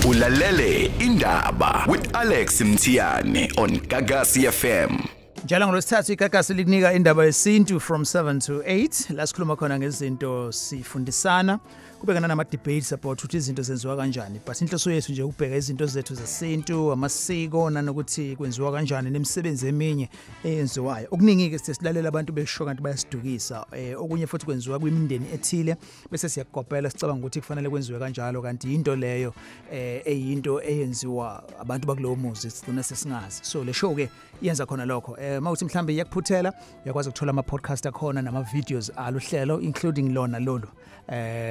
Ulalele Indaba with Alex Mthiyane on Gagasi FM. Njalo ngolwesithathu iGagasi likunika indaba yesintu from 7 to 8. La sikhuluma khona ngezinto, sifundisana, kubekana nama debates about ukuthi izinto zenziwa kanjani. But inhloso yethu nje ukubheka izinto zethu zesintu, amasiko, nanokuthi kwenziwa kanjani nemisebenzi eminye eyenziwayo. Okuningi ke silalela abantu besho kanti bayasidukisa. Okunye futhi kwenziwa kwimindeni ethile bese siyakukopela, sicabanga ukuthi kufanele kwenziwe kanjalo, kanti into leyo eyinto eyenziwa abantu bakulowo muzi sigcina sesingazi. So le show ke iyenza khona lokho. Mawuthi mhlambe iyakuphuthela, uyakwazi ukuthola ama podcast akhona nama videos aluhlelo, including lona lolu.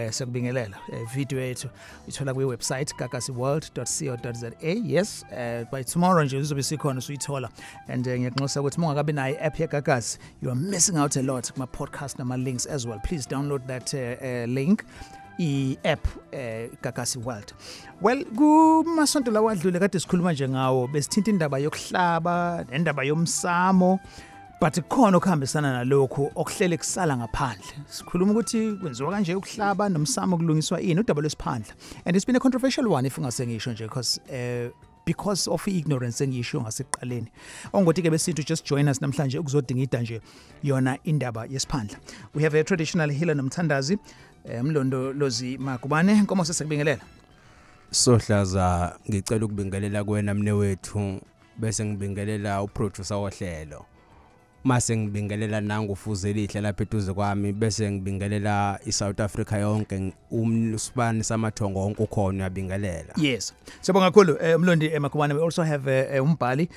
Siyakubingelela, video yethu uyithola kwi website gagasiworld.co.za. Yes, by tomorrow nje uzobe sikhona usuyithola, and ngiyakunxusa ukuthi uma ungakabi nayo i-app yeGagasi, you are missing out a lot kuma podcast nama links as well. Please download that link, i-app Gagasi World. Well, kumasonto lawa adlule kade sikhuluma nje ngawo, besithinta indaba yokuhlaba nendaba yomsamo, but kukhona okuhambisana nalokhu okuhlele kusala ngaphandle. Sikhuluma ukuthi kwenziwa kanje ukuhlaba nomsamo, kulungiswa ini, udaba lwesiphandla, and it's been a controversial one if ungase ngisho nje, because of ignorance engisho ngasekuqaleni. Ongoti ke besintu just join us namhlanje ukuzodingida nje yona indaba yesiphandla. We have a traditional healer nomthandazi, Mlondolozi Magubane. Nkomo, sesekubingelela. Sohlaza, ngicela ukubingelela kuwena mne wethu, bese ngibingelela uproducer wohlelo, mase ngibingelela nanguFuzelihle lapha eduze kwami, bese ngibingelela iSouth Africa yonke, umsibani samathongo wonke ukhona uyabingelela. Yes, siyabonga kakhulu, Mlondi Magubane. We also have umbhali,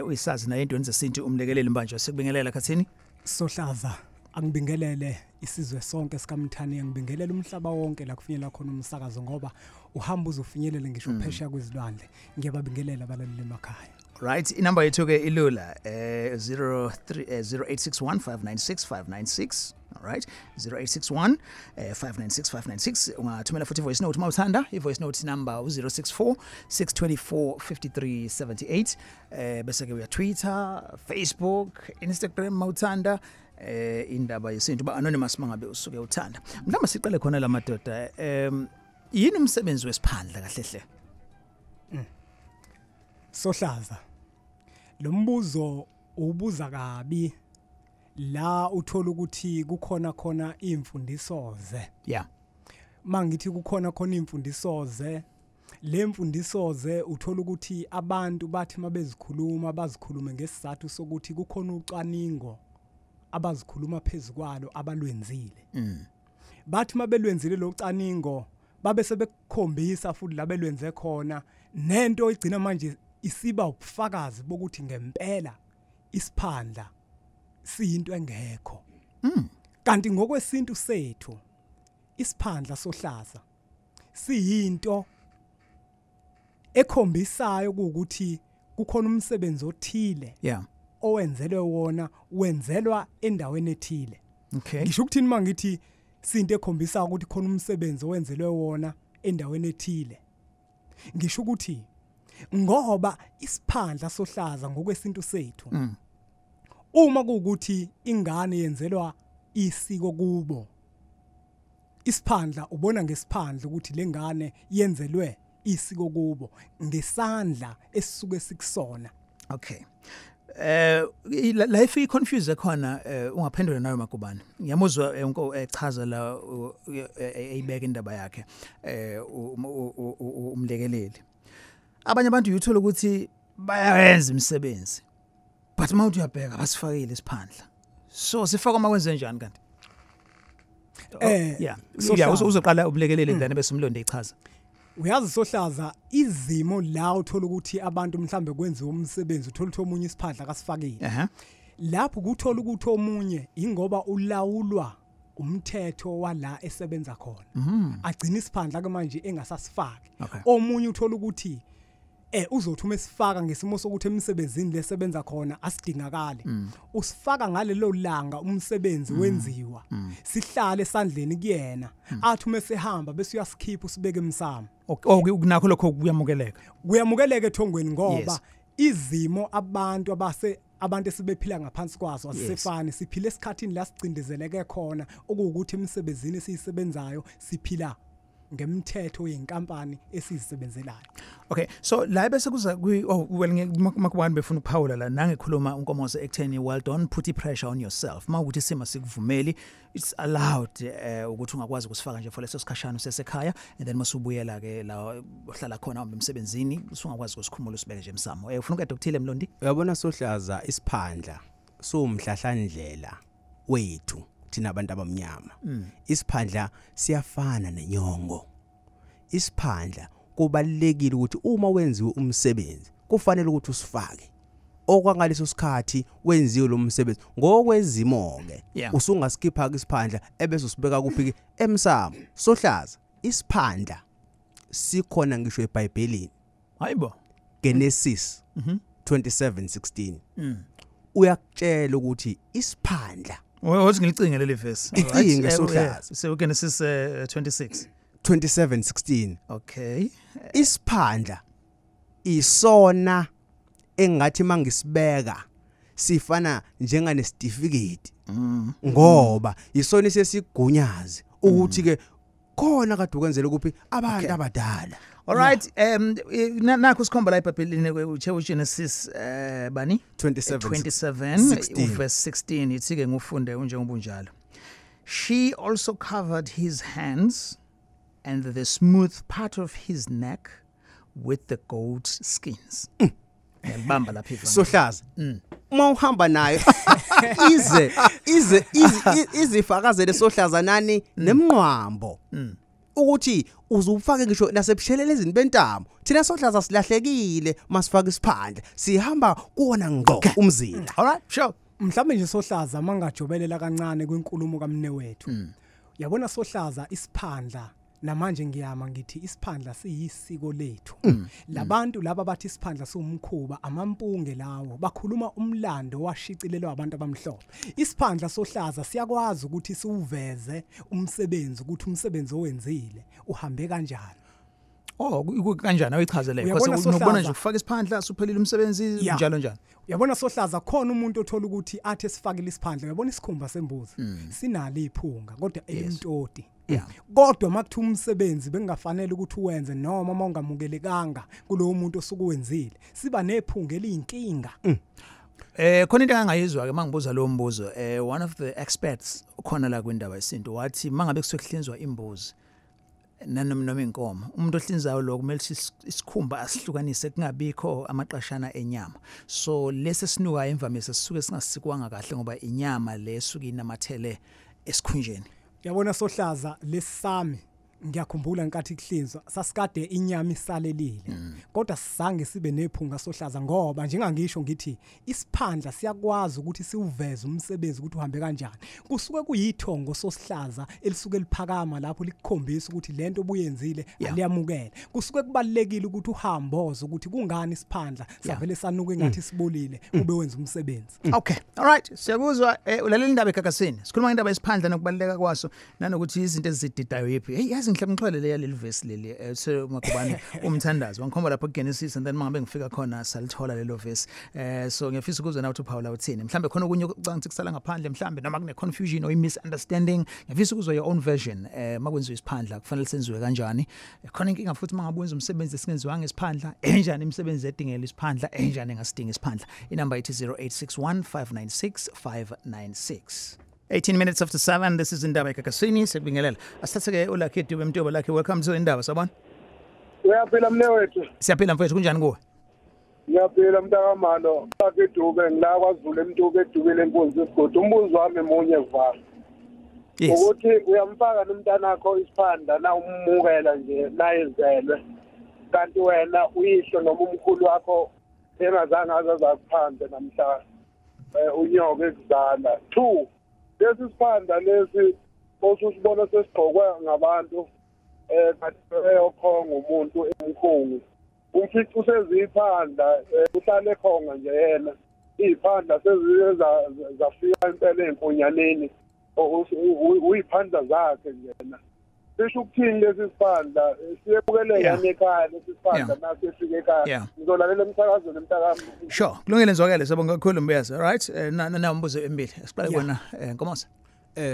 uyisazi naye into zesintu, umlekeleli Mbanjwa. Sikubingelela, Khathini. Sohlaza, angibingelele isizwe sonke sikaMthaniya, ngibingelele umhlaba wonke la kufinyelela khona umsakazo, ngoba uhamba uzofinyelela ngisho phesheya kwezilwandle. Ngiyababingelela abalaleli emakhaya. Right, inamba yethu ke ilula, 03 0861 596 596. All right, 0861 596 596. Ungathumela futhi voice note mawuthanda. I voice note number 064 624 5378. Bese ke uya Twitter, Facebook, Instagram mawuthanda, indaba yesintu, ba anonymous mangabe usuke uthanda. Mhlawumbe siqale khona la madoda, yini umsebenzi wesiphandla kahle hle? Sohlaza, lo mbuzo ubuza kabi la uthola ukuthi kukhona khona imfundiso ze. Mangithi kukhona khona imfundiso ze, le mfundiso ze uthola ukuthi abantu bathi mabezikhuluma bazikhulume ngesizathu sokuthi kukhona ucwaningo abazikhuluma phezukwalo abalwenzile. Bathi mabelwenzile lo cwaningo babe sebekukhombisa futhi labelwenze khona, nento igcina manje isiba ubufakazi bokuthi ngempela isiphandla siyinto engekho. Kanti ngokwesintu sethu isiphandla, Sohlaza, siyinto ekhombisayo ukuthi kukhona umsebenzi othile owenzelwe wona, wenzelwa endaweni ethile. Ngisho ukuthini mangithi sinto ekhombisa ukuthi khona umsebenzi owenzelwe wona endaweni ethile? Ngisho ukuthi ngoba isiphandla, Sohlaza, ngokwesintu sethu, uma kuukuthi ingane yenzelwa isiko kubo, isiphandla ubona ngesiphandla ukuthi lengane yenzelwe isiko kubo ngesandla esisuke sikusona. Okay. La if confuse khona, ungaphendula nayo Magubane. Ngiyamuzwa echaza la, eyibeka indaba yakhe umlekeleli. Abanye abantu uyuthola ukuthi bayayenza imisebenzi, but mawuthi uyabheka basifakile isiphandla. So sifaka makwenze njani kanti? Yeah, uzoqala umlekeleli then bese uMlondi echaza. Uyazi Sohlaza, izimo la uthola ukuthi abantu mhlambe kwenziwa umsebenzi, uthola ukuthi omunye isiphandla kasifakile. Lapho kuthola ukuthi omunye ingoba ulawulwa umthetho wala esebenza khona. Agcina isiphandla ke manje engasasifaki. Omunye uthola ukuthi uzothi uma esifaka ngesimo sokuthi emsebenzini lesebenza khona asidingakali. Usifaka ngalelo langa umsebenzi wenziwa. Sihlale esandleni kuyena. Athi uma esehamba bese uyasikhipha usibeke emsamo. Oh, kunakho lokho kuyamukeleka. Kuyamukeleka ethongweni ngoba izimo abantu abase abantu esibephila ngaphansi kwazo asifani. Siphila esikhathini la sicindezeleke khona, okuwukuthi emsebenzini esiyisebenzayo siphila ngemthetho yenkampani esizisebenzelayo. Okay, so la bese kuza kwi well makubani befuna ukuphawula la nangikhuluma uNkomose ekutheni well don't put pressure on yourself. Mawukuthi isimo sikuvumeli, it's allowed ukuthi ungakwazi ukusifaka nje for leso sikhashana usesekhaya, and then masubuyela ke la ohlala khona emsebenzini usungakwazi ukusikhumula usibeke nje emsamo. Ufuna ukade ukuthile Mlondi? Uyabona Sohlaza, isiphandla somhlahlandlela wethu thina abantu abamnyama. Isiphandla siyafana nenyongo. Isiphandla kubalekile ukuthi uma wenziwe umsebenzi kufanele ukuthi usifake okwangaleso sikhathi wenziwe lo msebenzi ngokwezimo ke. Usungaskipa isiphandla ebese usibeka kuphi ke? Emsamo. Sohlaza, isiphandla sikhona ngisho eBhayibhelini. Hayibo. Genesis 27:16. Uyakutshela ukuthi isiphandla othi ngilicinge leli verse. Icinge Sohlaza. So Genesis 26 27:16. Okay. Isiphandla isona engathi mangisibeka sifana njenganesitifiketi, ngoba isona sesigunyazi ukuthi ke khona kade ukwenzela kuphi abantu abadala. All right, nakho sikhomba la eBhayibhelini uthe Genesis bani 27 verse 16 ithi ke ngufunde unjengoba unjalo. She also covered his hands and the smooth part of his neck with the goat skins. Ngiyabamba lapha ivangeli. Sohlaza. Uma uhamba nayo ize ize izifakazele Sohlaza nani nemnqwambo. Ukuthi uzufake ngisho nasebushelelezini bentamo. Thina Sohlaza silahlekile masifaka isiphandla, sihamba kuona ngqo umzila. All right, sure. Mhlawumbe nje Sohlaza mangajobelela kancane kwinkulumo kamne wethu. Yabona Sohlaza, isiphandla namanje ngiyama ngithi isiphandla siyisiko lethu. Labantu laba bathi isiphandla siwumkhuba, amampunge lawo, bakhuluma umlando washicilelwa abantu abamhlophe. Isiphandla Sohlaza siyakwazi ukuthi siuveze umsebenzi, ukuthi umsebenzi owenzile uhambe kanjani. Oh, kanjani ayichazele because unokubona nje ufaka isiphandla suphelile umsebenzi njalo njalo. Uyabona Sohlaza, khona umuntu othola ukuthi athi esifakile isiphandla, uyabona isikhumba sembuzi sinalo iphunga kodwa elimtoti. Kodwa makuthiwa umsebenzi bengafanele ukuthi uwenze noma mawungamukelekanga kulowo muntu osukuwenzile, siba nephunga eliyinkinga. Khona into engangayizwa ke mangibuza lo mbuzo, one of the experts khona la kwindaba yesintu wathi mangabe kusuke kuhlinzwa imbuzi noma inkomo, umuntu ohlinzayo lo kumele isikhumba asihlukanise kungabikho amaqashana enyama. So lesi sinuka imvamisa sisuke singasikwanga kahle ngoba inyama lesuke inamathele esikhunjeni. Yabona Sohlaza, lesami ngiyakhumbula ngenkathi kuhlinzwa sasikade inyama isalelile, kodwa sizange sibe nephunga Sohlaza, ngoba njengangisho ngithi isiphandla siyakwazi ukuthi siuveze umsebenzi ukuthi uhambe kanjani. Kusuke kuyithongo Sohlaza elisuke liphakama lapho likukhombisa ukuthi lento obuyenzile aliyamukela. Kusuke kubalekile ukuthi uhamboze ukuthi kungani isiphandla savele sanuka engathi sibolile ube wenza umsebenzi. Okay, all right, siyakuzwa. Ulalela indaba eGagasini, sikhuluma ngendaba yesiphandla nokubaluleka kwaso nanokuthi izinto ezididayo yiphi. Hey, yazi ngihlomxhwele leya leli verse leli Magubane umthandazo wangikhomba lapho kuGenesis, and then mangabe ngifika khona salithola lelo verse. So ngiyafisa ukuzwa nawe ukuthi uPaula uthini, mhlambe khona okunye ukucanga ukuthi kusala ngaphandle, mhlambe noma kune confusion or misunderstanding. Ngiyafisa ukuzwa your own version. Makwenziwe isiphandla kufanele senziwe kanjani? Khona inkinga futhi mangabe wenza umsebenzi esingenziwanga isiphandla, enjani imisebenzi edingela isiphandla, enjani engasidinga isiphandla? Inamba ithi 0861 596 596. 18 minutes after 7, this is Indaba eGagasini. Sekubingelela. Asithathe ke uLucky Dube Mtobo. Lucky, welcome to Indaba. Sabona? Uyaphila mne wethu. Siyaphila mfowethu, kunjani kuwe? Ngiyaphila mntakamalo. Lucky Dube ngila kwaZulu eMtuku edubile enkunzi isigodi. Umbuzo wami munye valo. Yes. Ukuthi uyamfaka nomntanakho isiphandla na umukela nje nayezelwe. Kanti wena uyihlo noma umkhulu wakho engazange azazakuphandle namhlanje. Unyoke ekuzala. 2 lesi siphandla lesi osusibona sesigqokwe ngabantu kade eyokhonga umuntu emkhungu, umfica useziphandla uhlale ekhonga nje yena, iy'phandla seziye zafika impela ey'nkonyaneni, uyiphandla zakhe njena. Sisho ukuthini lesi siphandla? Siyebukeleka ekhaya lesi siphandla nasefika ekhaya. Ngizolalela emsakazweni mntakami. Sure, kulungile nzwakele, siyabonga kakhulu Mbuyazi. All right, na umbuzo emibili. Siqale kona Nkomose.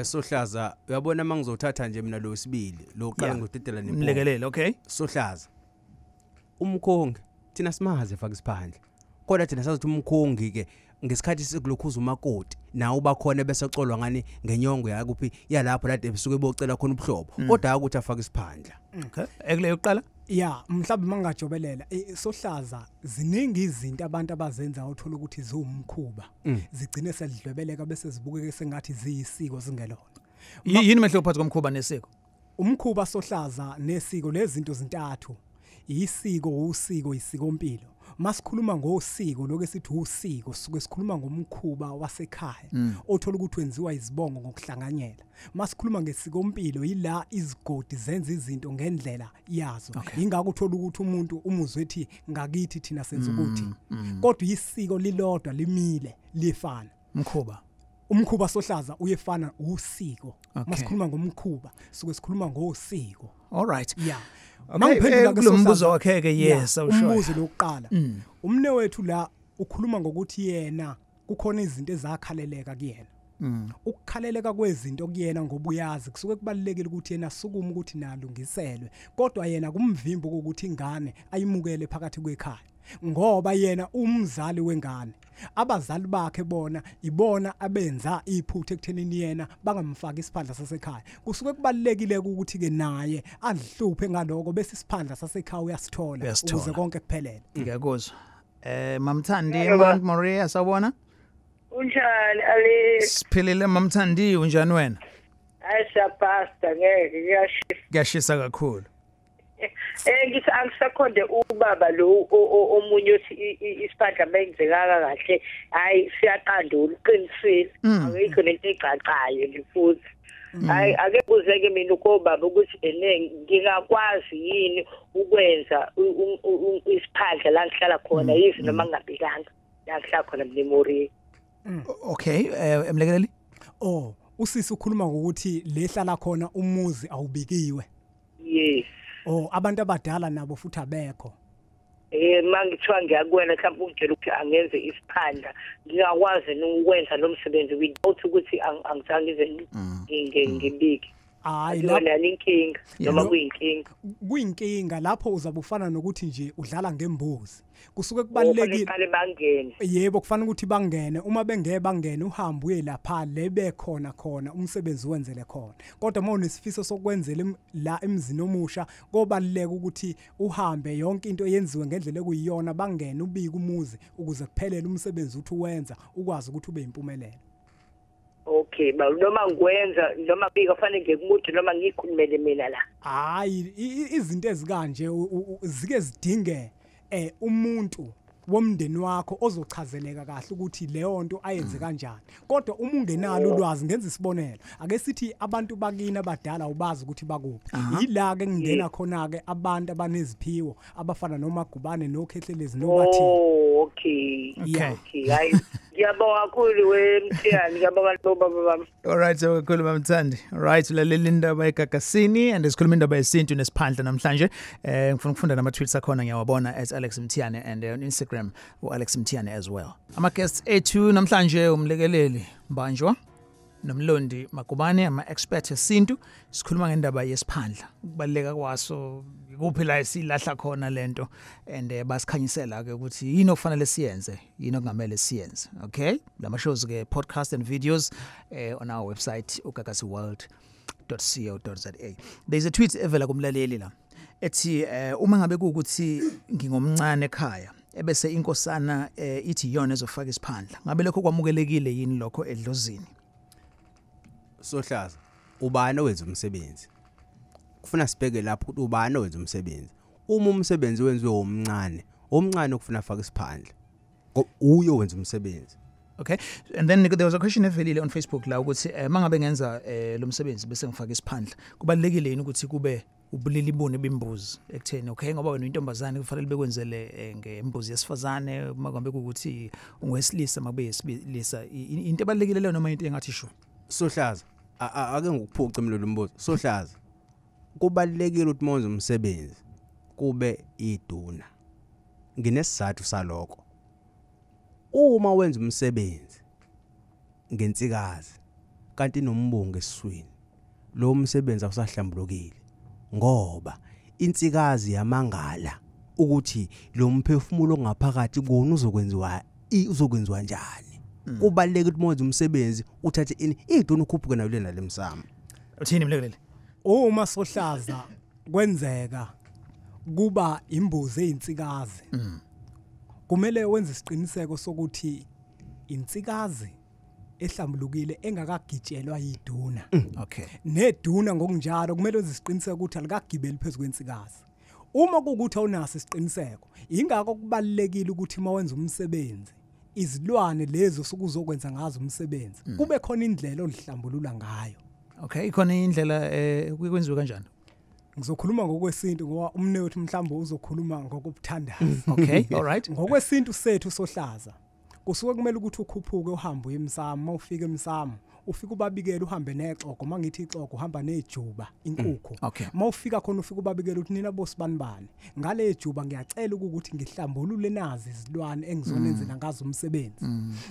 Sohlaza, uyabona mangizothatha nje mina lo sibili lo qala ngidedela nempunga. Mlekelele, okay. Sohlaza. Umkhongi thina simaze faka isiphandla. Kodwa thina sazi ukuthi umkhongi ke ngesikhathi sekulokhuza umakoti nawo bakhona bese colwa ngani ngenyongo yakuphi yalapho lade besuke bocela khona ubuhlobo, kodwa ukuthi afake isiphandla. Okay, ekuleyo uqala. Ya, mhlawumbe mangajobelela Sohlaza, ziningi izinto abantu abazenza uthola ukuthi ziwumkhuba, zigcine selidlwebeleka bese zibukeke sengathi ziyisiko zingelona. Yini umehluko phakathi komkhuba nesiko? Umkhuba Sohlaza nesiko lezinto zintathu. Isiko usiko isikompilo. Masikhuluma ngosiko lokho esithi usiko suke sikhuluma ngomkhuba wasekhaya othola ukuthi wenziwa izibongo ngokuhlanganyela. Masikhuluma ngesikompilo yila izigodi zenza izinto ngendlela yazo. Ingakho uthola ukuthi umuntu umuzwe ethi ngakithi thina senza ukuthi, kodwa isiko lilodwa limile lifana. Umkhuba Sohlaza uyefana usiko. Masikhuluma ngomkhuba suke sikhuluma ngosiko. All right. Yeah. Okay, kulombuzo wakhe ke, yes, awusho. Umbuzo lokuqala. Umne wethu la ukhuluma ngokuthi yena kukhona izinto ezakhaleleka kuyena. Ukukhaleleka kwezinto kuyena ngoba uyazi kusuke kubalekile ukuthi yena sukuma ukuthi nalungiselwe, kodwa yena kumvimba ukuthi ingane ayimukele phakathi kwekhaya, ngoba yena umzali wengane. Abazali bakhe bona ibona abenza iphutha ekuthenini yena bangamfaki isiphandla sasekhaya. Kusuke kubalekile ukuthi ke naye adlihluphe ngaloko bese isiphandla sasekhaya uyasithola ukuze konke kuphelele. Ngiyakuzwa. Mamthandi Mount Moria, sawubona? Unjani Alex? Siphilile Mamthandi, unjani wena? Hayi siyapasta, ngeke kuyashisa. Kuyashisa kakhulu. Ngithi angisakhonde ubaba lo omunye othi isiphandla benzekaka kahle, hayi siyaqandula uqinisile, angikho nento ecacayo nje futhi. Hayi ake kuzeke mina ukobaba ukuthi ene ngingakwazi yini ukwenza isiphandla la ngihlala khona yizi noma ngingabikanga la ngihlala khona mnemori. Okay, emlekeleli. Oh, usisi ukhuluma ngokuthi lehlala khona umuzi awubikiwe. Yes. Oh, abantu abadala nabo futhi abekho. Mangithiwa ngiyakuwena mhlawumbe ungitshela ukuthi angenze isiphandla, ngingakwazi ukwenza lo msebenzi without ukuthi angizange ngize ngibike. Hayi lapho inkinga noma kuyinkinga. Kuyinkinga lapho uzabe ufana nokuthi nje udlala ngembuzi. Kusuke kubalekile kufanele bangene. Yebo, kufanele ukuthi bangene. Uma bengeke bangene uhambe uye lapha lebe khona khona umsebenzi wenzele khona. Kodwa uma unesifiso sokwenzela la emzini omusha kobaluleka ukuthi uhambe yonke into eyenziwe ngendlela ekuyiyona, bangene ubike umuzi ukuze kuphelele umsebenzi uthi uwenza ukwazi ukuthi ube impumelelo. Okay, ba noma ngikwenza noma bika fanele ngikumuntu noma ngikhulumele mina la. Hayi, izinto ezikanje zike zidinge umuntu womndeni wakho ozochazeleka kahle ukuthi leyo nto ayenze kanjani. Kodwa uma ungenalo ulwazi, ngenza isibonelo, ake sithi abantu bakini abadala ubazi ukuthi bakuphi. Yila ke ngingena khona ke abantu abaneziphiwo abafana noMagubane noKhehlelezi noBathini. Oh, okay. Okay. Hayi, ngiyabonga kakhulu wemthiyani, ngiyabonga baba bami. All right, so kakhulu Mamthandi. All right, ulalela indaba eGagasini and sikhuluma indaba yesintu nesiphandla namhlanje. Ngifuna ukufunda nama tweets akhona, ngiyawabona @AlexMthiyane and on Instagram uAlex Mthiyane as well. Ama guests ethu namhlanje umlekeleli Mbanjwa noMlondi Magubane, ama expert esintu. Sikhuluma ngendaba yesiphandla, ukubaleka kwaso, kuphi la esilahla khona lento, and basikhanyisela ke ukuthi yini okufanele siyenze, yini okungamele siyenze. Okay, lama shows ke podcast and videos on our website ugagasiworld.co.za. There's a tweet evela kumlaleli la ethi uma ngabe kuukuthi ngingomncane ekhaya ebese inkosana ithi iyona ezofaka isiphandla, ngabe lokho kwamukelekile yini lokho edlozini? Sohlaza, ubani owenza umsebenzi? Kufuna sibheke lapho ukuthi ubani owenza umsebenzi. Uma umsebenzi wenziwe omncane, omncane okufuna afake isiphandla, uyo wenza umsebenzi. Okay, and then there was a question evelile on Facebook la ukuthi mangabe ngenza lo msebenzi bese ngifaka isiphandla, kubalekile yini ukuthi kube ubulili buni bembuzi ekutheni okay ngoba wena intombazane kufanele bekwenzele ngembuzi yesifazane, uma ngabe ukuthi ungowesilisa makube yesilisa, into ebalekile leyo noma into engathi sho? Sohlaza, ake ngikuphuce mina lo mbuzo. Sohlaza, kubalekile ukuthi mawwenza umsebenzi kube iduna. Nginesizathu salokho. Uma wenza umsebenzi ngensikazi kanti nombungu esiswini, lo msebenzi awusahlambulukile, ngoba insikazi yamangala ukuthi lo mphefumulo ongaphakathi kona uzokwenziwa njani. Kubaluleke ukuthi manje umsebenzi uthathe ini iduna ukhuphuke nayo lena lemsamo. Uthini mlekelele? Uma sohlaza kwenzeka kuba imbuzi eyinsikazi, kumele wenze isiqiniseko sokuthi insikazi ehlambulukile engakagitshelwa yiduna. Okay. Neduna ngokunjalo kumele wenze isiqiniseko ukuthi alikagibeli phezulu kwensikazi. Uma kukuthi awunaso isiqiniseko, ingakho kubalekile ukuthi mawenza umsebenzi izilwane lezo sokuzokwenza ngazo umsebenzi kube khona indlela olihlambulula ngayo. Okay, ikhona indlela kwenziwe kanjani? Ngizokhuluma ngokwesintu ngoba umnewethu mhlawumbe uzokhuluma ngokubuthandaza. Okay, all right. Ngokwesintu sethu sohlaza kusuke kumele ukuthi ukhuphuke uhambe uye emsamo. Mawufika emsamo ufika ubabikele, uhambe nexogo, mangithi ixogo uhamba nejuba inkukhu. Okay. Mawufika khona ufika ubabikele ukuthi nina bosibanibani, ngale juba ngiyacela ukuthi ngihlambulule nazi izilwane engizonenzela ngazo umsebenzi.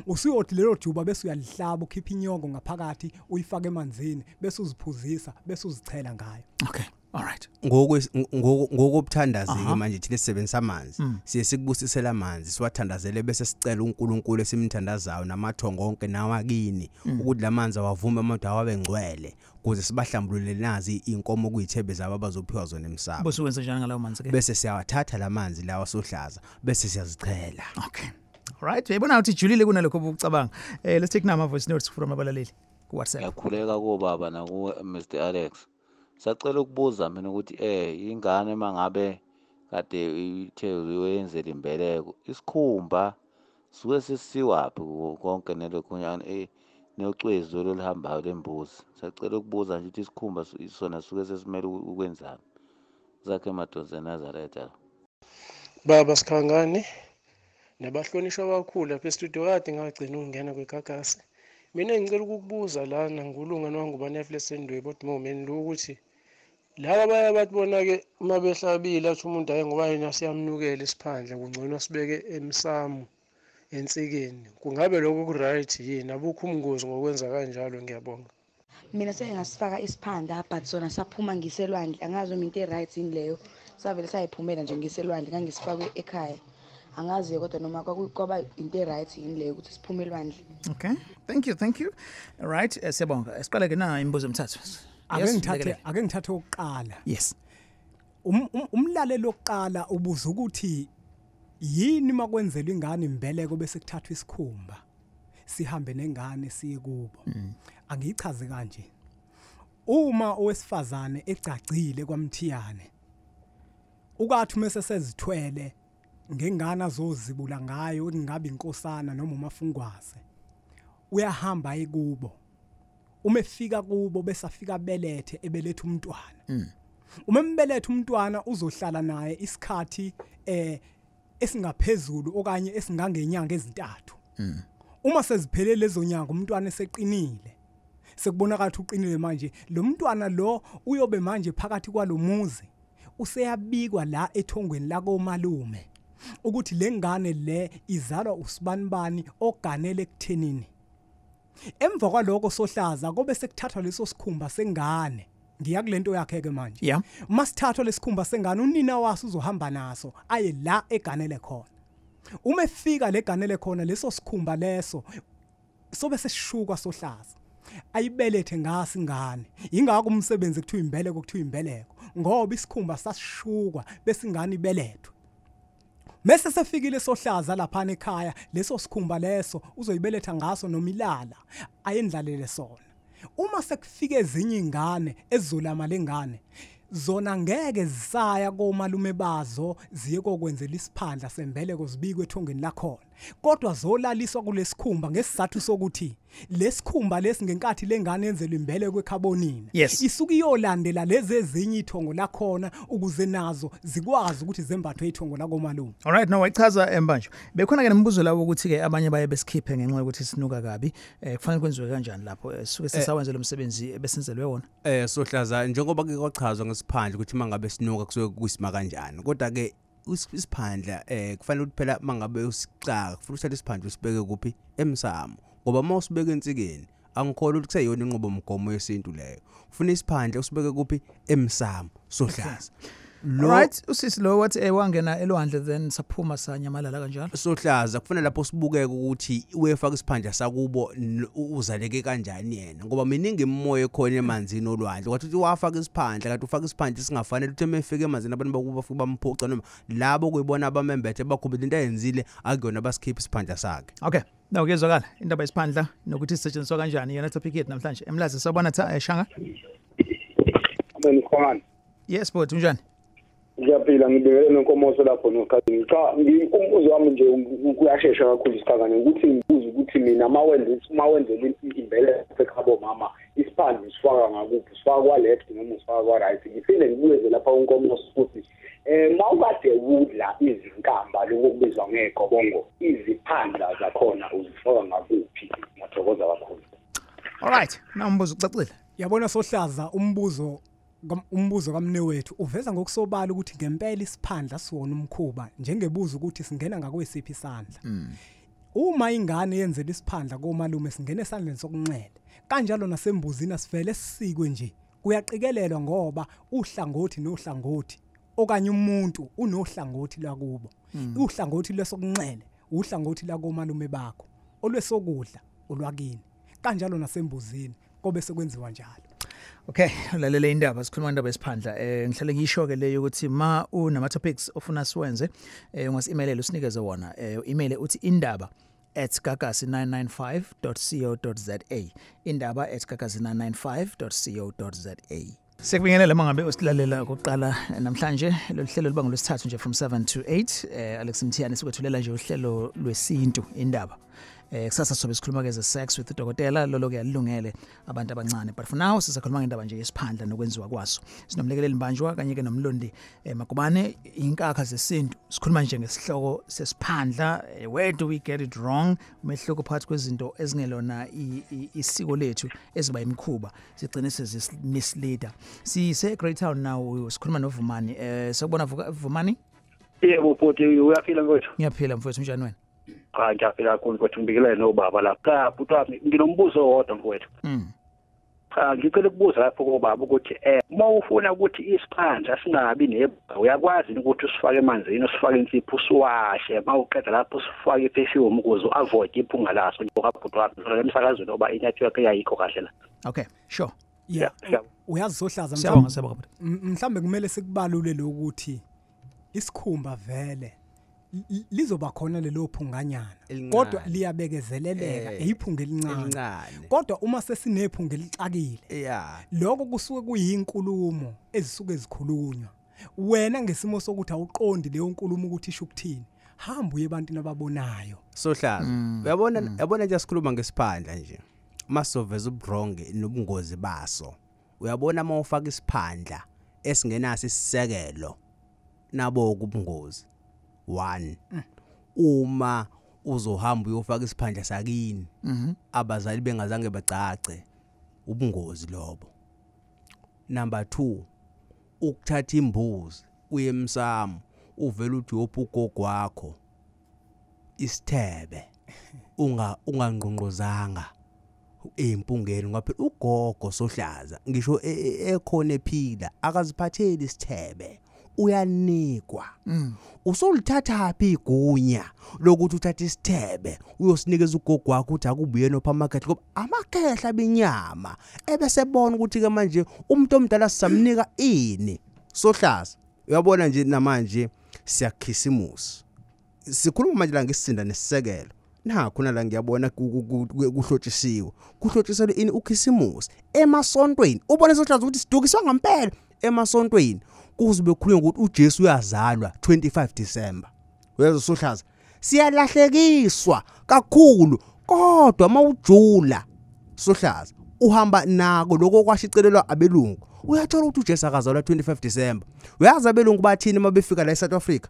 Usuyothi lelo juba bese uyalihlaba, ukhipha inyongo ngaphakathi, uyifake emanzini, bese uziphuzisa, bese uzichela ngayo. Okay. All right. Ngokubuthandaza ke manje thina sisebenzisa amanzi, siye sikubusisela amanzi, siwathandazele bese sicela uNkulunkulu esimthandazayo namathongo onke nawakini ukuthi lamanzi awavume amade awabe ngcwele ukuze sibahlambulule nazi inkomo kuyithebe zabo abazophiwa zona emsamo. Bese wenza njani ngalawo manzi ke? Bese siyawathatha lamanzi lawa sohlaza bese siyazichela. Okay. All right. Uyabona ukuthi ijulile kunalokho obucabanga. Let's take now voice notes from abalaleli ku WhatsApp. Ngiyakhuleka kobaba naku Mr Alex. Sacela ukubuza mina ukuthi ingane mangabe kade ithe uyenzela imbeleko, isikhumba suke sisiwaphi konke nelokhunyana nocwezu oluhambayo lembuzi. Sacela ukubuza nje ukuthi isikhumba sona suke sesimele ukwenzani. Zakhe Madonsi eNazaretha. Baba Sikhangane nabahlonishwa abakhulu lapha e-studio, kade ngagcina ukungena kweGagasi. Mina ngicela ukukubuza lana ngulunga nowangubane eflesendwe bodimomeni lo ukuthi laba baye bathi bona ke uma behlabile athi umuntu hayi ngoba yena siyamnukela isiphandla kungcono sibeke emsamo ensikeni. Kungabe lokho ku right yini? Abukho umngozi ngokwenza kanjalo? Ngiyabonga. Mina sengasifaka isiphandla but sona saphuma ngiselwandle, angazi noma into e-right yini leyo. Savele sayiphumela nje ngiselwandle, ngangisifakwe ekhaya. Angazi kodwa noma kwaba into e-right yini leyo ukuthi siphume elwandle. Okay, thank you, thank you. All right, siyabonga. Siqale ke na imibuzo emithathu. Ake ngithathe okokuqala. Yes. Umlaleli okokuqala ubuza ukuthi yini makwenzelwa ingane imbeleko bese kuthathwa isikhumba sihambe nengane siye kubo. Angiyichaze kanje. Uma owesifazane egcagcile kwaMthiyane, ukathi mase sezithwele ngengane azozibula ngayo ingabe inkosana noma umafungwase, uyahamba ekubo. Uma efika kubo bese afika belethe, ebelethe umntwana. Uma embelethe umntwana uzohlala naye isikhathi esingaphezulu okanye esingangenyanga ezintathu. Uma seziphelele lezo nyanga umntwana eseqinile, sekubonakala ukuthi uqinile manje, lo mntwana lo uyobe manje phakathi kwalomuzi useyabikwa la ethongweni lakomalume ukuthi lengane le izalwa usibanibani oganele ekuthenini. Emva kwaloko sohlaza kobe sekuthathwa leso sikhumba sengane. Ngiya kulento yakhe ke manje. Yeah. Masithathwa lesikhumba sengane unina waso uzohamba naso aye la eganele khona. Uma efika leganele khona leso sikhumba leso sobe sesishukwa sohlaza, ayibelethe ngaso ingane. Ingakho umsebenzi kuthiwa imbeleko, kuthiwa imbeleko ngoba isikhumba sasishukwa bese ingane ibelethwe. Mase sefikile sohlaza lapha ekhaya, leso sikhumba leso uzoyibeletha ngaso noma ilala ayendlalele sona. Uma sekufike ezinye ingane ezizolama lengane, zona ngeke zisaya komalume bazo ziye kokwenzela isiphandla sembeleko zibikwe ethongeni lakhona, kodwa zolaliswa kulesikhumba ngesizathu sokuthi lesikhumba lesi ngenkathi lengane yenzelwe imbeleko ekhabonini, yes, isuke iyolandela lezi ezinye ithongo lakhona ukuze nazo zikwazi ukuthi zembathwe ithongo lakomalume. All right, no wayichaza embanjo. Bekhona ke nemibuzo lawo ukuthi ke abanye baye besikhiphe ngenxa yokuthi sinuka kabi, kufanele kwenziwe kanjani lapho suke sisawenze lo msebenzi besenzelwe wona? Sohlaza njengoba ke kwachazwa ngesiphandla ukuthi mangabe sinuka kusuke kuyisima kanjani, kodwa ke isiphandla kufanele ukuthi phela mangabe usicaka kufanele uthathe isiphandla usibeke kuphi? Emsamo, ngoba uma usibeka ensikeni Angikholwa ukuthi kuseyona inqubo mgomo yesintu leyo. Ufuna isiphandla usibeke kuphi? Emsamo, Sohlaza. Right, usisi lo wathi wangena elwandle then saphuma sanyamalala kanjalo. Sohlaza kufanele lapho sibukeke ukuthi uyefaka isiphandla sakubo uzaleke kanjani yena, ngoba miningi imimoya ekhona emanzini olwandle. Kwathi uthi wafaka isiphandla, kanti ufaka isiphandla singafanele ukuthi emefike emanzini abantu bakuba bafike bamphuca, noma labo kuyibona abamembethe bakhubile into ayenzile akuyona basikhipha isiphandla sakhe. Okay, now kuyezwakala indaba yesiphandla nokuthi sisetshenziswa kanjani, yona topic yethu namhlanje. Emlazi sawubona Shanga. Amen. Yes bhuti, unjani? Ngiyaphila, ngibekele nenkomoso lapho noKhathini. Cha, umbuzo wami nje kuyashesha kakhulu isikhangane ukuthi ngibuze ukuthi mina mawenzela imbeleko ekhabo mama isiphandla usifaka ngakuphi, usifaka kwa left noma usifaka kwa right? Ngiphinde ngibuyeze lapha unkomoso futhi mawukade udla izinkamba lokho kubizwa ngegobongo, iziphandla zakhona uzifaka ngakuphi? Ngiyathokoza kakhulu. All right, na umbuzo ucacile. Yabona Sohlaza, umbuzo kamne wethu uveza ngokusobala ukuthi ngempela isiphandla siwona umkhuba, njengebuza ukuthi singena ngakwesiphi isandla. Uma ingane yenzela isiphandla komalume singena esandleni sokunxele, kanjalo nasembuzini asivele sisikwe nje, kuyaqikelelwa ngoba uhlangothi nohlangothi okanye umuntu unohlangothi lwakubo. Uhlangothi lwesokunxele uhlangothi lakomalume bakho, olwesokudla olwakini, kanjalo nasembuzini kobe sekwenziwa njalo. Okay, ulalele indaba, sikhuluma indaba yesiphandla. Ngihlale ngisho ke leyo ukuthi ma unama topics ofuna siwenze, ungasi-emailela usinikeze wona. Email uthi indaba@gagasi995.co.za, indaba@gagasi995.co.za. Sekubingelele mangabe usilalela okokuqala namhlanje, lolu hlelo luba ngolwesithathu nje from 7 to 8. Alex Mthiyane sikwethulela nje uhlelo lwesintu indaba. Kusasa sobe sikhuluma ke ze sex with udokotela, lolo ke alungele abantu abancane, but for now sisakhuluma ngendaba nje yesiphandla nokwenziwa kwaso. Sinomlekeleli Mbanjwa kanye ke nomlondi Magubane, inkakha zesintu. Sikhuluma nje ngesihloko sesiphandla, where do we get it wrong, umehluko phakathi kwezinto ezingelona isiko lethu eziba imikhuba sigcine sezismisleader. Sise Great Town now, sikhuluma noVumani. Sokubona Vumani? Yebo bhuti, uyaphila mfowethu? Ngiyaphila mfowethu, unjani wena? Cha, ngiyaphila kakhulu mfowethu, ngibikele nobaba lapha. Cha bhuti wami, nginombuzo owodwa mfowethu. Cha, ngicela ukubuza lapho kobaba ukuthi uma ufuna ukuthi isiphandla singabi nebha, uyakwazi ukuthi usifake emanzini, usifake insipho, usiwashe, uma uqeda lapho usifake iperfume ukuze uavoid iphunga laso njengoba bhuti wami emsakazweni oba inetwork eyayikho kahle la. Okay, sure. Yeah. Uyazi Sohlaza, mhlambe kumele sikubalule lokuthi isikhumba vele lizoba khona lelo phunganyana, kodwa liyabekezeleleka, iphunga elincane. Kodwa uma sesinephunga elixakile, lokho kusuke kuyinkulumo ezisuke zikhulunywa. Wena ngesimo sokuthi awuqondi leyo nkulumo ukuthi isho ukuthini, hamba uye ebantwini ababonayo. Sohlaza, uyabona yabona nje sikhuluma ngesiphandla nje, masoveza ubronge nobungozi baso. Uyabona uma ufaka isiphandla esingenaso isisekelo, nabo kubungozi. 1 uma uzohamba uyofaka isiphandla sakini, abazali bengazange bacace, ubungozi lobo. Number 2, ukuthatha imbuzi uye emsamo uvela uthi uyopha ugogo wakho isithebe ungangqongqozanga empungeni, ngoba phela ugogo Sohlaza ngisho ekhona ephila akaziphatheli isithebe, uyanikwa. Usolithatha phi igunya lokuthi uthathe isithebe uyosinikeza ugogo wakho ukuthi akubuye nopha amakhehla, ngoba amakhehla benyama ebese bona ukuthi ke manje umuntu omdala sisamnika ini. Sohlaza, uyabona nje namanje siyakhisimusi, sikhuluma manje la ngesisinda nesisekelo, nakho la ngiyabona kuhlotshisiwe, kuhlotshiselwe ini ukhisimusi emasontweni. Ubone Sohlaza ukuthi sidukiswa ngempela emasontweni, kuzobe kukhulunywa ukuthi uJesu uyazalwa 25 December. Uyezwa Sohlaza, siyalahlekiswa kakhulu. Kodwa mawujula Sohlaza uhamba nako lokho kwashicelelwa abelungu, uyathola ukuthi uJesu akazalwa 25 December. Uyazi abelungu bathini mabefika la eSouth Africa?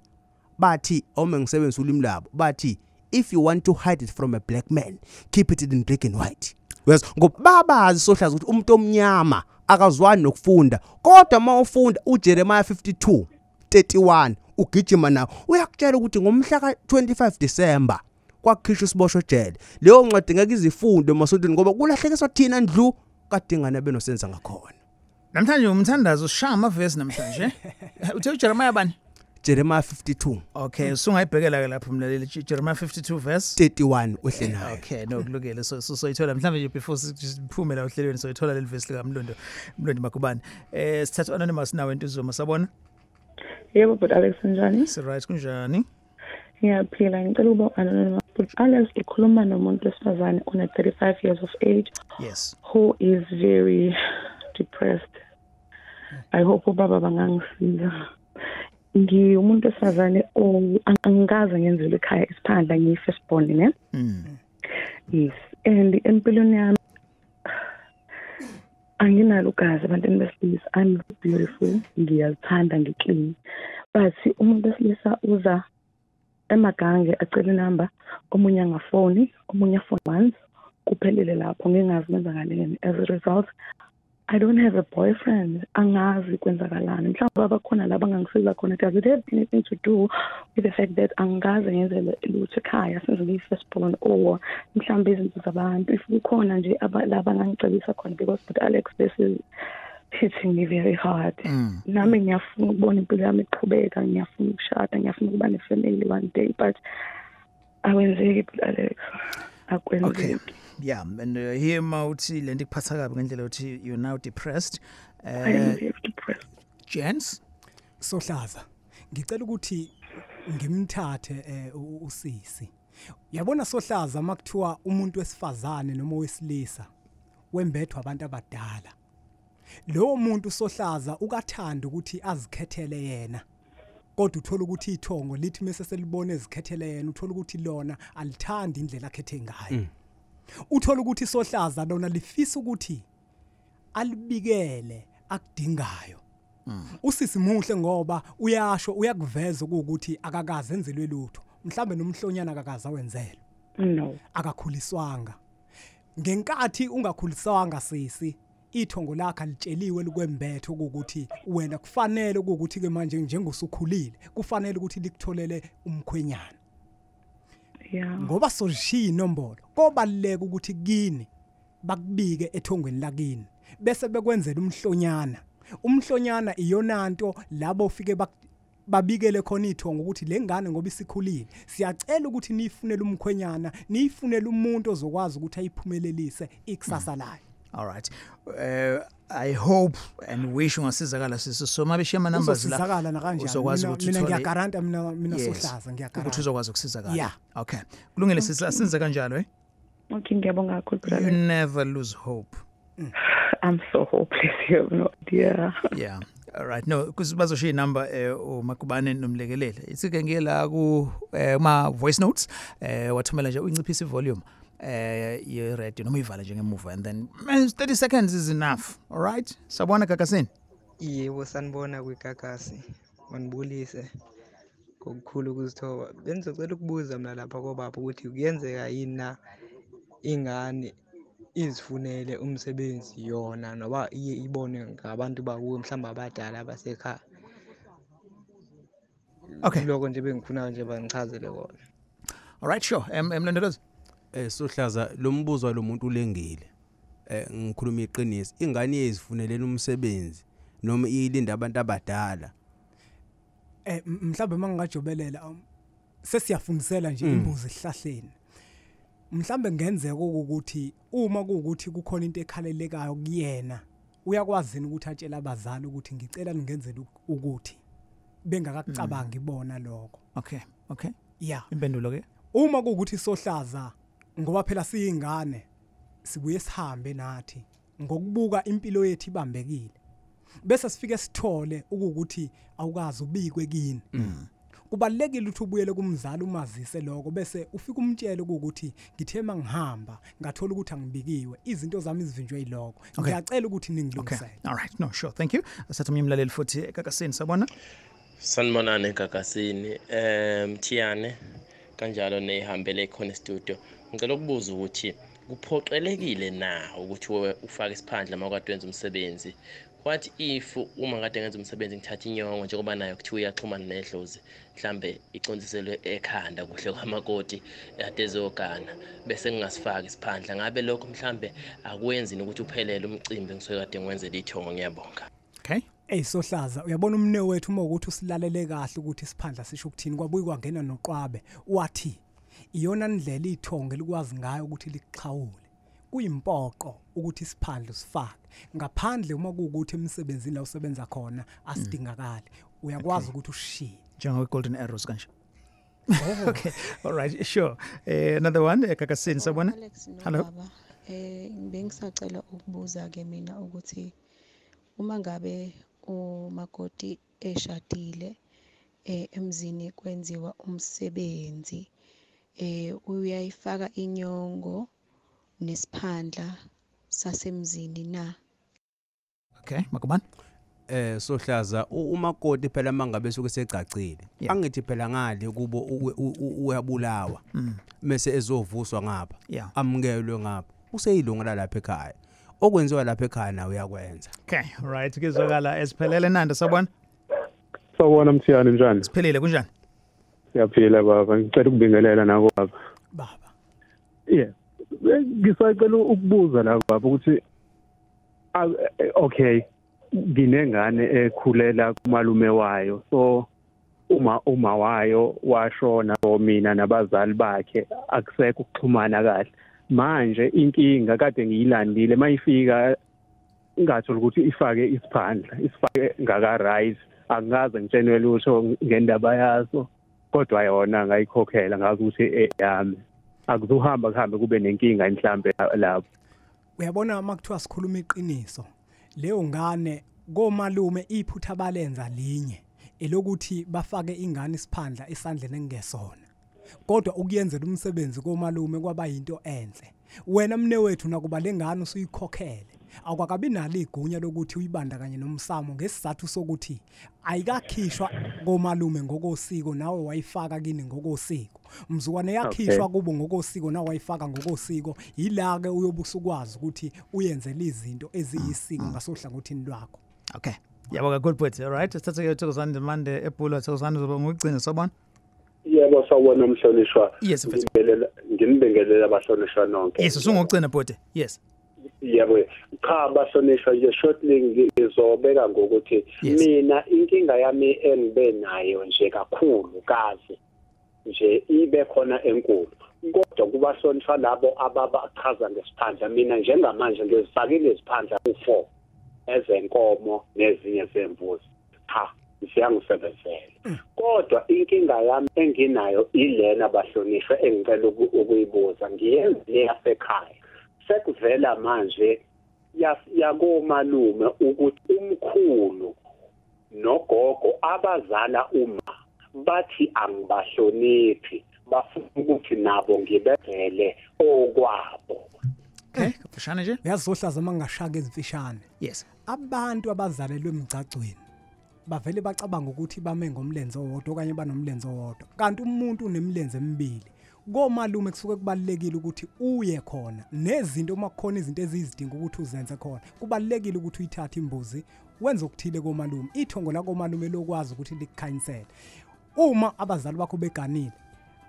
Bathi uma ngisebenzisa ulimi labo, bathi if you want to hide it from a black man, keep it in black and white. Uyezwa, ngoba babazi Sohlaza ukuthi umuntu omnyama akazwani nokufunda, kodwa mawufunda uJeremiah 52:31 ugijima nawo, uyakutshela ukuthi ngomhla ka25 December Kwakhishwa isiboshwe ejele. Leyo ncwadi ngeke izifunde emasontweni ngoba kulahlekiswa thina ndlu kadingana benosenza ngakhona. Namhlanje umthandazo sishaya amavesi namhlanje. Uthe uJeremiah bani? Jeremiah 52. Okay, usungayibhekela ke lapho mlaleli, Jeremiah 52 verse 31 wehle nayo. Okay, no kulungile. So soyithola mhlawumbe nje before siphume la ohlelweni, soyithola leli verse lika Mlondi Magubane. Sithatha anonymous nawe Ntuzuma, sabona? Yebo, but Alex, njani? Si right, kunjani? Ngiyaphila, ngicela ukuba anonymous. But Alex, ukhuluma nomuntu wesifazane one 35 years of age. Yes. Who is very depressed. I hope ubaba bangangisiza. Ngiwumuntu wesifazane angikaze ngenzele ekhaya isiphandla, ngiyi-first born ne. Yes, and empilweni yami anginalo ugazi ebantwini besilisa. I'm beautiful, ngiyazithanda, ngiclean. But umuntu wesilisa uza emagange acela inamba, omunye angafoni, omunye afone once, kuphelele lapho, ngingazi kwenzakaleni. As a result, I don't have a boyfriend. Angazi kwenzakalani. Mhlawumbe abakhona laba angangisiza khona. Does it have anything to do with the fact that angaze ngenzele lutho ekhaya since ngiyi-first born, or mhlawumbe izinto zabantu, if kukhona nje laba angangicebisa khona, because but Alex, this is hitting me very hard. Nami ngiyafuna ukubona impilo yami iqhubeka, ngiyafuna ukushada, ngiyafuna ukuba ne-family one day, but akwenzeki, Alex, akwenzeki. Okay. Yeah, and here mawuthi lento ikuphatha kabi ngendlela uthi you're now depressed. I am very depressed. Gents, Sohlaza, ngicela ukuthi ngimthathe usisi. Uyabona Sohlaza, makuthiwa umuntu wesifazane noma wesilisa wembethwa abantu abadala. Lowo muntu Sohlaza ukathanda ukuthi azikhethele yena. Kodwa uthola ukuthi ithongo lithi mase selibone ezikhethele yena, uthola ukuthi lona alithandi indlela akhethe ngayo. Uthola ukuthi Sohlaza lona lifisa ukuthi alibikele akudingayo. Usisi muhle ngoba uyasho, uyakuveza ukuthi akakaze enzelwe lutho, mhlambe nomhlonyana akakaze awenzelwe. No, akakhuliswanga. Ngenkathi ungakhuliswanga sisi, ithongo lakhe alitsheliwe likwembethe ukuthi wena kufanele ukuthi ke manje njengosukhulile kufanele ukuthi likutholele umkhwenyana. Yeah. Ngoba sozishiya inombolo, kobaluleka ukuthi kini bakubike ethongweni lakini bese bekwenzela umhlonyana. Umhlonyana iyonanto labo ufike babikele khona ithongo ukuthi lengane ngoba isikhulile, siyacela ukuthi niyifunele umkhwenyana, niyifunele umuntu ozokwazi ukuthi ayiphumelelise ikusasa layo. All right. I hope and wish ungasizakala sisi. So mabeshiya ama numbers la. Uzosizakala nakanjani? Uzokwazi ukuthi Mina uthole- ngiyagaranta, mina Yes. Sohlaza ngiyagaranta. Ukuthi uzokwazi ukusizakala. Yeah. Okay. Kulungile sisi, asenze kanjalo eh. Okay, ngiyabonga kakhulu You brother. never lose hope. I'm so hopeless, you have no idea. Yeah. All right. No, because bazoshiya inumber uMagubane nomlekelele. Ithi ke ngiye la ku ma voice notes wathumela nje uyinciphisa ivolume ye radio noma uyivale nje ngemuva, and then man, 30 seconds is enough. All right? Sabona Gagasini. Yebo, sanibona kwiGagasi. Manibulise ngokukhulu ukuzithoba. Bengizocela ukubuza mina lapha kobaba ukuthi kuyenzeka yini na ingane izifunele umsebenzi yona, noba iye ibone ngabantu bakuyo mhlawumbe abadala abasekhaya. Okay. Lokho nje bengifuna nje bangichazele kona. All right, sure. Mlondolozi. Sohlaza, lo mbuzo lo muntu ulengile. Ngikhuluma iqiniso, ingane izifunelela umsebenzi noma iyilinda abantu abadala. Mhlawumbe mangingajobelela, sesiyafundisela nje imbuzi esihlahleni. Mhlambe ngenzeka ukuthi uma kuukuthi kukhona into ekhalelekayo kuyena, uyakwazi ukuthi atshele abazali ukuthi ngicela ningenzele ukuthi bengakakucabangi bona lokho. Okay, okay. Yeah. Impendulo ke? Uma kuukuthi Sohlaza, ngoba phela siyingane sibuye sihambe nathi ngokubuka impilo yethu ibambekile, bese sifike sithole ukuthi awukazi ubikwe kini. Kubalekile ukuthi ubuyele kumzali umazise lokho, bese ufike umtshele ukuthi ngithe mangihamba ngathola ukuthi angibikiwe, izinto zami izivinjwe yilokho. Ngiyacela ukuthi ningilungisele. Okay. All right, no, sure, thank you. Asatha umlaleli futhi Gagasini, sabona? Sanibonani Gagasini, Mthiyane kanjalo nehambele khona studio. Ngicela ukubuza ukuthi kuphoqelekile na ukuthi ufake isiphandla mawukade wenza umsebenzi What if uma kade ngenza umsebenzi ngithatha inyongo, njengoba nayo kuthiwa iyaxhumana nedlozi, mhlambe icondiselwe ekhanda kuhle kwamakoti ade ezogana, bese ngingasifaki isiphandla, ngabe lokho mhlambe akwenzi ukuthi uphelele umcimbi ngisuke kade ngiwenzele ithongo? Ngiyabonga. Okay. Ey Sohlaza, uyabona umne wethu uma ukuthi usilalele kahle ukuthi isiphandla sisho ukuthini, kwabuye kwangena noqwabe wathi iyona ndlela ithongo elikwazi ngayo ukuthi likuxhawule. Kuyimpoqo ukuthi isiphandla usifake ngaphandle uma kuwukuthi emsebenzini la usebenza khona asidingakali, uyakwazi ukuthi ushiye njengo Golden Arrows kanje. Okay, all right, sure. Another one, Kakasini, sabona. Hello. Bengisacela ukubuza ke mina ukuthi uma ngabe umakoti eshadile emzini kwenziwa umsebenzi, uyayifaka inyongo nesiphandla sasemzini na? Okay, Makubani. Sohlaza, umakoti phela mangabe suke secacile, angithi phela ngale kubo uyabulawa bese ezovuswa ngapha, amukelwe ngapha, useyilunga lapha ekhaya, okwenziwa lapha ekhaya nawe uyakwenza. Okay, right, kuzwakala esiphelele. Nanda, sawubona. Sawubona Mthiyane, njani? Siphelile, kunjani? Siyaphila baba, ngicela ukubingelela nako baba. Baba. Yeah. Ngisacela ukubuza la baba ukuthi okay, nginengane ekhulela kumalume wayo, so uma wayo washona, mina nabazali bakhe akusekho ukuxhumana kahle. Manje inkinga kade ngiyilandile, mayifika ngathola ukuthi ifake isiphandla, isifake ngaka right, angaze ngitshenwe lutho ngendaba yaso, kodwa yona ngayikhokhela ngazi ukuthi eyami. Akuzuhamba kuhambe kube nenkinga mhlambe lapho. Uyabona uma kuthiwa sikhuluma iqiniso, leyo ngane komalume iphutha balenza linye elokuthi bafake ingane isiphandla esandleni engesona, kodwa ukuyenzela umsebenzi komalume kwaba yinto enhle. Wena mne wethu nakuba lengane usuyikhokhele, akwakabi nalo igunya lokuthi uyibandakanye nomsamo ngesizathu sokuthi ayikakhishwa komalume ngokosiko, nawe wayifaka kini ngokosiko. Mzukwane yakhishwa kubo ngokosiko, nawe wayifaka ngokosiko. Yila ke uyobusukwazi ukuthi uyenzele izinto eziyisiko ngasohlangothini lwakho. Okay. Yabo kakhulu bhuti. All right, sithathe ke Thokozani Ndimande eBhulwa. Thokozani, uzoba ngugcina, sawubona. Yebo, sawubona mhlonishwa. Yes, nginibingelela abahlonishwa nonke. Yes, usungugcina bhuti. Yes. Yebo, cha bahlonishwa nje shortly ngizobeka ngokuthi mina inkinga yami engibe nayo nje kakhulu kazi nje ibe khona enkulu, kodwa kubahlonishwa labo ababachaza ngesiphandla, mina njengamanje ngizifakile iziphandla u4 ezenkomo nezinye zembuzi, cha ziyangisebenzela. Kodwa inkinga yami enginayo ilena bahlonishwa engicela ukuyibuza, ngiyenze yasekhaya sekuvela manje yakomalume ukuthi umkhulu nogogo abazala uma bathi angibahloniphi, bafuna ukuthi nabo ngibebhele okwabo. Okay, kafishane nje. Uyazohlaza uma ngingashaka ezimfishane. Yes. Abantu abazalelwe emgcagcweni bavele bacabanga ukuthi bame ngomlenze owodwa okanye banomlenze owodwa, kanti umuntu unemlenze emibili. Komalume kusuke kubalekile ukuthi uye khona nezinto, uma kukhona izinto ezizidinga ukuthi uzenze khona, kubalekile ukuthi uyithathe imbuzi wenze okuthile komalume. Ithongo la komalume lokwazi ukuthi likukhanyisele. Uma abazali bakho beganile,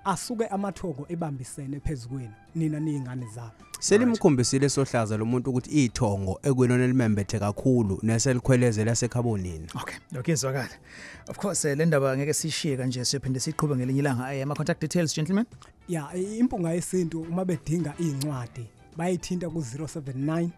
asuke amathongo ebambisene phezukwenu nina niyingane zabo. Selimkhombisile Sohlaza lo muntu ukuthi ithongo ekwenona limembethe kakhulu neselikhwelezela sekhabonini. Okay, lokho izwakala. Of course le ndaba ngeke sishiye kanje, siyophinde siqhube ngelinye ilanga. Ama contact details, gentlemen. Yeah, impunga yesintu uma bedinga incwadi bayithinta ku 079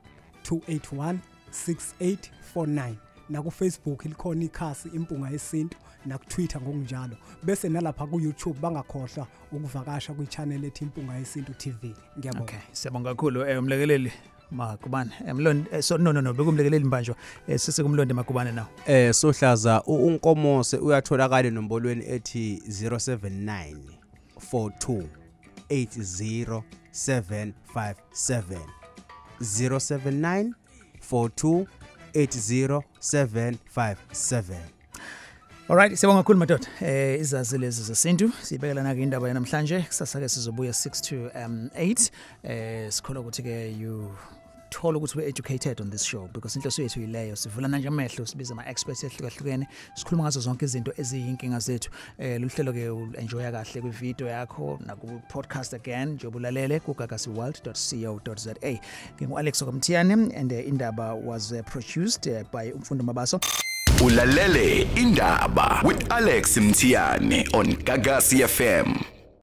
281 6849. Na ku Facebook likhona ikhasi impunga yesintu, na ku Twitter ngokunjalo, bese nalapha ku YouTube bangakhohlwa ukuvakasha kwi channel ethi Impunga Yesintu TV. Ngiyabonga. Okay, siyabonga kakhulu umlekeleli Magubane. Mlondi, so no bekumlekeleli Mbanjwa, sisikumlondi Magubane nawo. Sohlaza, uNkomose uyatholakala enombolweni ethi 079 42 80 757 079 42 80757. Alright, siyabonga kakhulu madoda. Izazi lezi zesintu sibhekelana ke indaba yanamhlanje. Kusasa ke sizobuya 6 to 8. Sikholwa ukuthi ke you Uzothola ukuthi we educated on this show, because inhloso yethu yileyo, sivulana nje amehlo, sibiza ama experts ehlukahlukene, sikhuluma ngazo zonke izinto eziyinkinga zethu. Luhlelo ke enjoya kahle kwi video yakho naku podcast again njengoba ulalele ku gagasiworld.co.za. Ngingu Alex Okamthiyane and Indaba was produced by Umfundo Mabaso. Ulalele Indaba with Alex Mthiyane on Gagasi FM.